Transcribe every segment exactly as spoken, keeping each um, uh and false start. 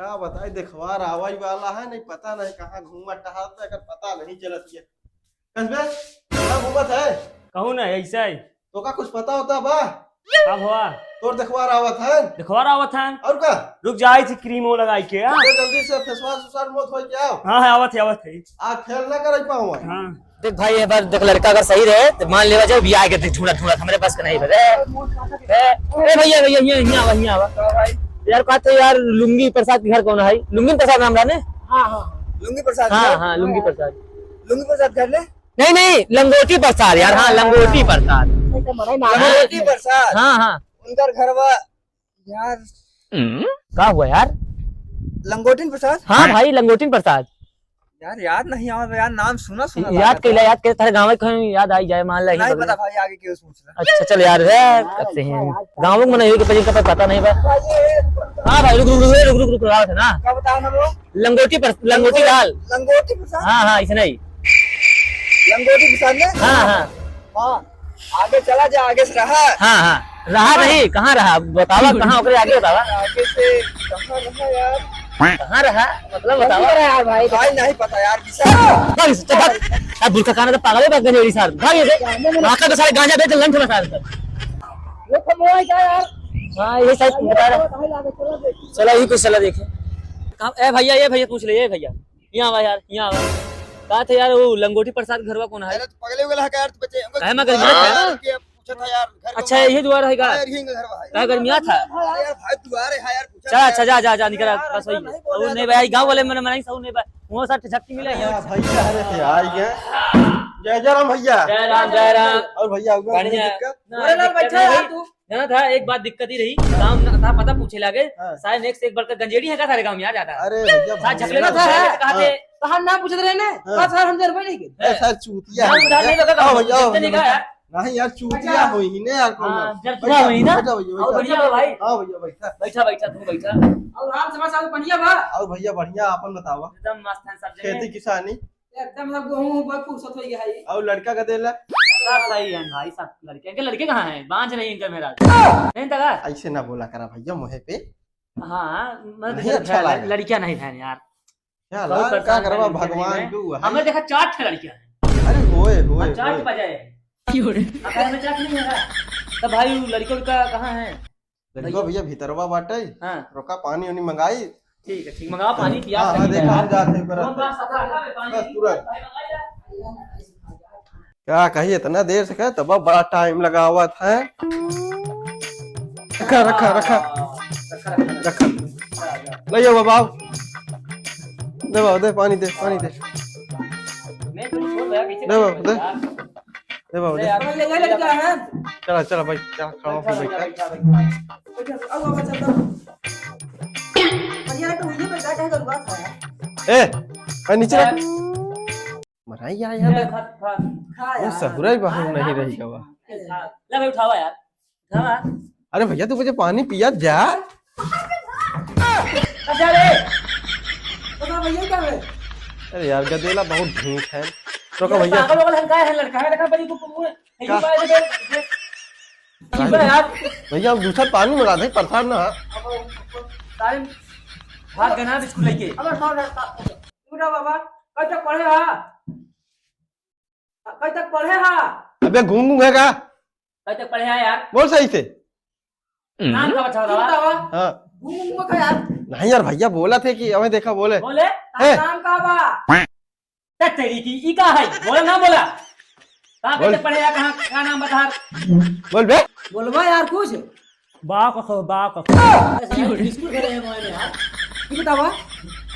का बताई, देखवार आवइ वाला है, नहीं पता नहीं कहाँ घूमत टहरत है, एकर पता नहीं चलत है। कस बे, कहाँ घूमत है? कहूँ ना, ऐसा ही। तोका कुछ पता होता बा? का भवा? तोर देखवार आवत है। देखवार आवत है? और का? रुक जा, आई थी क्रीमो लगाई के, हाँ? अरे जल्दी से फेसवाश उसार मत होई के आओ। हाँ, हाँ, आवत है, आवत है। आज फेल ना करइ पाओ। हाँ। देख भाई, एक बार देख, लड़का अगर सही रहे तो मान लेवा जाए, बियाह के दिन ढूंढत ढूंढत हमरे पास के नहीं बे। ए, ए भैया, भैया, हियाँ, हियाँ आवा, हियाँ आवा। यार, का तो यार, लुंगी प्रसाद के घर कौन है? लुंगी प्रसाद नाम रहा ने? हाँ, हाँ, हाँ। लुंगी प्रसाद हाँ, घर? हाँ, लुंगी प्रसाद। लुंगी प्रसाद घर ने? नहीं, नहीं, लंगोटी प्रसाद यार, हाँ, लंगोटी प्रसाद। ऐसे मरे ना। लंगोटी प्रसाद? हाँ, हाँ। उनकर घरवा यार। का हुआ यार? लंगोटिन प्रसाद? हाँ भाई, लंगोटिन प्रसाद। यार, याद नहीं आवत यार, नाम सुना सुना याद लागत कैला, है। याद कैला, थारे गाँव के याद आई जाए, मान ला, नहीं पता भाई, आगे केहू से पूछ ले। अच्छा, चल यार, है, करते हैं। गाँव में नहीं हुई कि पता नहीं बा। हाँ भाई, रुक, रुक, रुक, रुक, रुक, रुक, रुक, ना। का बताओ ना वो? लंगोटी पर, लंगोटी लाल। लंगोटी प्रसाद? हाँ, हाँ, इसने ही। लंगोटी प्रसाद ने? हाँ, हाँ। हाँ, आगे चला जा, आगे से रहा। हाँ, हाँ, रहा नहीं, कहाँ रहा? बतावा, कहाँ, ओकरे आगे बतावा। आगे से कहाँ रहा यार? कहाँ रहा? मतलब बतावा। कहाँ रहा यार भाई? भाई नहीं पता यार, विशाल। भाग, चल, भाग। अब बुरखा खाना तो पागल है, भाग गंजेड़ी सार। भाग ये से। नाका तो सारे गांजा बेच, लंठ में सार। ये तो मोबाइल का यार। हाँ, ये शायद बता रहा। चला, यही कुछ चला देखे। कहाँ, ए भैया, ये भैया पूछ ले, ये भैया। यहाँ आवा यार, यहाँ आवा। कहा थे यार, वो लंगोटी प्रसाद घरवा कौन है? अरे, तो पगले उगले है का यार, तू बच्चे? हमको काहे में गर्मियात है? यार, के पूछा था यार, घर अच्छा, कौन यही है? दुआर है का? हाँ यार, यही घर है। का गर्मियात है? अरे यार, भाई, दुआर है यार, पूछा चल, था अच्छा, यार। जा, जा, जा, निकल आ, यार, बस वही। ऐसा नहीं और बोला नहीं यार। भाई, गाँव वाले में मनाई, सब नहीं भाई। वहाँ साथ झक्की मिले यार। भाई, अरे, ते आई गए। जय, जय राम भैया। जय राम, जय राम। और भैया, हुआ कोई बढ़िया। दिक्कत? ना, अरे लाल, दिक्कत बैठा नहीं यार भाई। तू। जाना था, एक बात दिक्कत ही रही, काम ना था, पता पूछे लागे, हाँ। सारे नेक से एक बढ़कर गंजेड़ी है का सारे गाँव में यार ज्यादा? अरे भैया, साथ भाई, झगड़े ना था, हाँ। कहा थे। हाँ। कहा नाम पूछत रहे ना, हाँ। बस यार हम जर नहीं गए। ए, सर चूतिया नाम है। उधार नहीं लगा, चूतिया हो, नहीं लगा यार। नहीं यार, चूतिया हो ही ने यार, कौन हाँ, है? जर चूतिया बैठा, हो ही ना। बैठा भैया, और बैठा। बढ़िया बा भाई। हाँ भैया, बैठा। बैठा, बैठा, तू बैठा। और हाल समाचार बढ़िया बा? और भैया बढ़िया, आपन बतावा। एकदम मस्त है सब जगह। खेती किसानी? एकदम मतलब गेहूं हुआ फुर्सत हो गया है। और लड़का का देला? सब सही है भाई, सब लड़के। इनके लड़के कहाँ हैं? बांझ रही इनका मेरा। नहीं तका? ऐसे ना बोला करा भैया मुँह पे। हाँ, मतलब नहीं अच्छा लड़कियां लागे। लड़कियां नहीं हैं यार। क्या बहुत लाल परेशान का करवा है लड़कियां भगवान नहीं हैं। के हुआ है। हमें देखा चार ठे लड़कियां हैं। अरे होए, होए, हाँ, चार होए। ठे बजाए हैं। क्यों रे? अब हमें चार ठे नहीं है ना। तब भाई वो लड़का उड़का कहाँ है? लड़का भैया भीतरवा बाटे। हाँ। रोका पानी उनी मंगाई। ठीक है, ठीक, मंगावा पानी, पियास हाँ, लगी देखा है। हम जात है ऊपर। कौन बात सफा है? पानी बस तुरंत। भाई मंगाई यार। क्या कही इतना देर से कहे, तब बड़ा टाइम लगावत है। रखा, रखा, रखा। हाँ, रखा, रखा। रखा। ले जाओ बाबा, आओ। दे बाबा, दे पानी दे, पानी दे। मैं तो छोड़ गया, पीछे दे बाबा, दे। यार। दे बाबा, दे। यार, ये, ये लड़का है। चला, चला भाई, चला, खाओ, बैठा, फिर बैठा। बैठा, बैठा। बैठा, आओ, आओ, चलता हूँ। भैया, तो उन्हीं पे बैठा है, तो बात है। ए, भाई, नीचे रख। मैं मराई यार, यार। खा, खा। खा वो यार। सहुरा ही बाहर नहीं रही गवा। खा। ले भाई, उठावा यार। उठावा। अरे भैया, तू मुझे पानी पिया जा। अच्छा रे। पता भैया क्या है? अरे यार, गदेला बहुत ढीठ है। रोका यार, भैया। पागल वागल हम का है, लड़का है, देखा बड़ी को पूरे। का? ये बात है, ये बात है यार। भैया, अब दूसरा पानी मंगा दे, परेशान ना हो। अब, अब, अब, टाइम भाग गया ना स्कूल लेके। अब, अब, अब, अब, अब, बाबा, कब तक पढ़े हा? कब तक पढ़े हा? अबे गूंग गूंग है का? कब तक पढ़े हा यार? बोल सही से। नाम का बच्चा बतावा? बतावा। हाँ। गूंग गूंग का यार? नहीं यार भैया बोला थे कि हमें देखा बोले। बोले? ए। नाम का बा? तक तेरी की, ई का है? बोला ना बोला? कहाँ बोल। कब तक पढ़े हा? कहाँ, का नाम बता? बोल बे। बोलवा यार कुछ। बा कखो, बा कखो। ऐसे यार, बिस्कुट भरे हैं मोबाइल में यार। ये बतावा,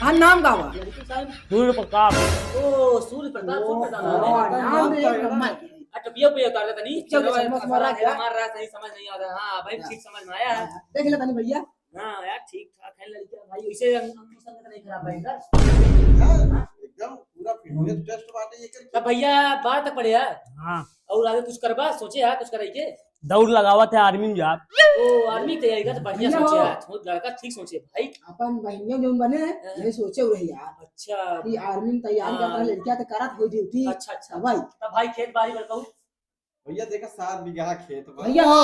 हाँ, नाम का बा? सूर्य प्रताप। ओ, सूर्य प्रताप, सूर्य प्रताप, ओ, हाँ, नाम तो एक नंबर। अच्छा, पिया पिया उतार देता नहीं। चल, चल, चल, चल, चल, हमारा क्या? हमारा सही समझ नहीं आता। हाँ, भाई, ठीक समझ में आया है। देख ले तनी भैया। हाँ, यार, ठीक ठाक है लड़कियां, भाई, वैसे अंग, अंग संग नहीं खराब है इनका। हाँ, एकदम पूरा fitness test बाटे ये करके। तब भैया, बारह तक पढ़े है? हाँ। और आगे कुछ करबा, सोचे है कुछ करे के? दौड़ लगावत है आर्मी में यार। ओ, आर्मी की तैयारी का तो बढ़िया भैया सोचे हो। है। बहुत लड़का ठीक सोचे भाई। अपन बहनियों जो बने, हाँ। यही सोचे हुए यार। अच्छा। कि आर्मी में तैयारी हाँ। करता है, लड़कियां तो करत हो ड्यूटी। अच्छा, अच्छा। भाई। तब भाई खेत बाड़ी पर कहूँ? भैया देखा, सात बीघा खेत बा। भैया हो।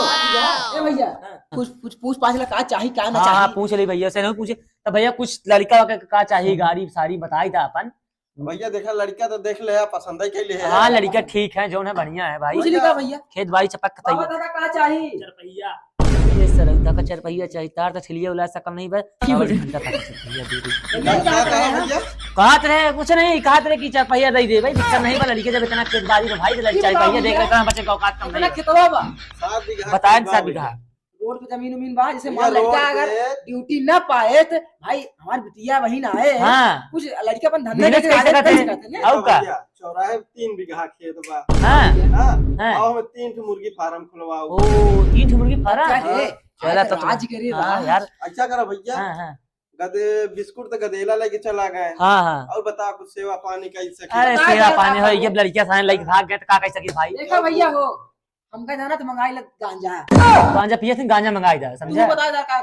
ए भैया, हाँ। कुछ, कुछ पूछ पाछ ला, का चाही, का ना हाँ, चाही? हाँ, पूछ ले भैया, से नहीं पूछे। भैया, कुछ लड़का का, का चाहिए, गाड़ी सारी बताई था अपन। भैया, देखा, लड़का तो देख ले, पसंद ही कैले है। हाँ, लड़का ठीक है, जौन है, बढ़िया है भाई। कुछ नहीं कहा भैया। खेत बाड़ी चपक बाबा तैयार। दादा का चाहिए? चार पहिया। ये सरौदा का चार पहिया चाहिए, तार तो छिलिया उला सकल नहीं बा। और घंटा तक चार पहिया दे दे। भैया, क्या कहा भैया? कहत रहे, कुछ नहीं, कहत रहे कि चार पहिया दे दे भाई, दिक्कत नहीं बा, लड़के जब इतना खेत बाड़ी में भाई, तो चार पहिया देख रहे, इतना बचे का औकात कम इतना नहीं बा। कितना बा? सात बीघा बताए खेत बा सात भैया। बीघा। रोड पे जमीन उमीन बा, जैसे मान भैया, लड़का रोड अगर पे ड्यूटी ना पाए तो भाई, हमार बिटिया वही ना है। हाँ। कुछ लड़का अपन धंधा बिजनेस लेके कर आगे सकत कर है। सकत है ना। और का? भैया, चौराहे पे तीन बीघा खेत बा। हाँ। हाँ। हाँ। और हमें तीन ठो मुर्गी फार्म खुलवाओ। ओ, तीन ठो मुर्गी फार्म? क्या है? हाँ। चला आज तो तुम राज करे हाँ, राज। यार। अच्छा करा भैया। हाँ, हाँ। गदे बिस्कुट तो गदेला लेके चला गए। हाँ, हाँ। और बता कुछ सेवा पानी कैसे अरे, किया? सेवा पानी हो, ये लड़कियां सारे लेके भाग गए तो का कह सकी भाई? देखा भैया हो, हमका जाना तो मंगाई लग गांजा। गांजा पिए थे, गांजा मंगाई जा, तू समझा? बता दा का,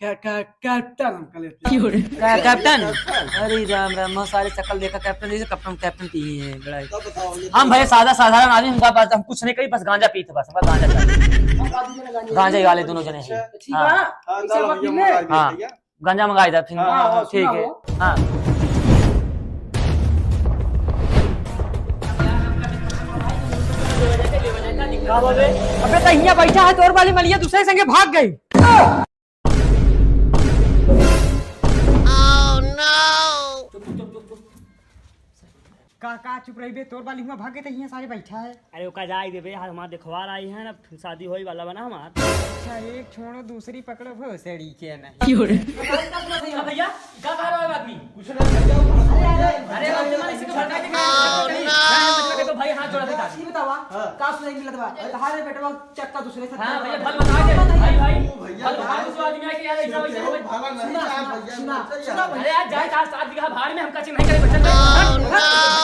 का, का, कैप्टन हमका लेते हैं। का, कैप्टन? कैप्टन। अरे राम राम, मैं सारे शक्ल देखा कैप्टन, जैसे कैप्टन, कैप्टन पी है, बड़ा ही। तब बताओ, ये हम तो भाई सादा साधारण आदमी, हमका पास हम कुछ नहीं करी, बस गांजा पीते, बस हमका गांजा चाहिए। हम बात भी करना गांजा। गांजा ही वाले दोनों जने हैं। अच्छा। ठीक हाँ। है। हाँ, ऐसा चलो, बात ये नहीं है। मोबाइल हाँ। भेज दिया। गांजा मंगाई था फिर। हाँ, हाँ, ठीक है। सुना हो। हाँ। का बोले? अबे तो हियां बैठा है, तोर वाली मलिया दूसरे संगे भाग गई। का, का चुप रही बे, तोर वाली हुआ भाग गई तो हियां सारे बैठा है। अरे ओका जाए देबे यार, हमार देखवार आई है ना, शादी होई वाला बना हमार। अच्छा, एक छोड़ो, दूसरी पकड़ो, भोसड़ी के नहीं। का भैया, का कह रहा है आदमी? कुछ नहीं भैया, अरे, अरे, अरे, अरे, अरे, अरे, अरे, अरे, अरे, भाई, हाथ जोड़ा था। ये बतावा, हाँ। का सुनाई मिलत बा? अरे, तहारे बेटवा चक्का दूसरे से हाँ, भैया, भल बता दे, भाई, भाई। ओ, भैया, भल बता दे, आदमी आके यार, ऐसा वैसा क्यों? भला नहीं सुना, यार, सुना, भैया, सुना, नहीं सुना, चाहिए। भैया। अरे यार, जाए चार सात बीघा भाड़ में, हमका चिन्ह नहीं करे, बच्चा। हाँ, हाँ।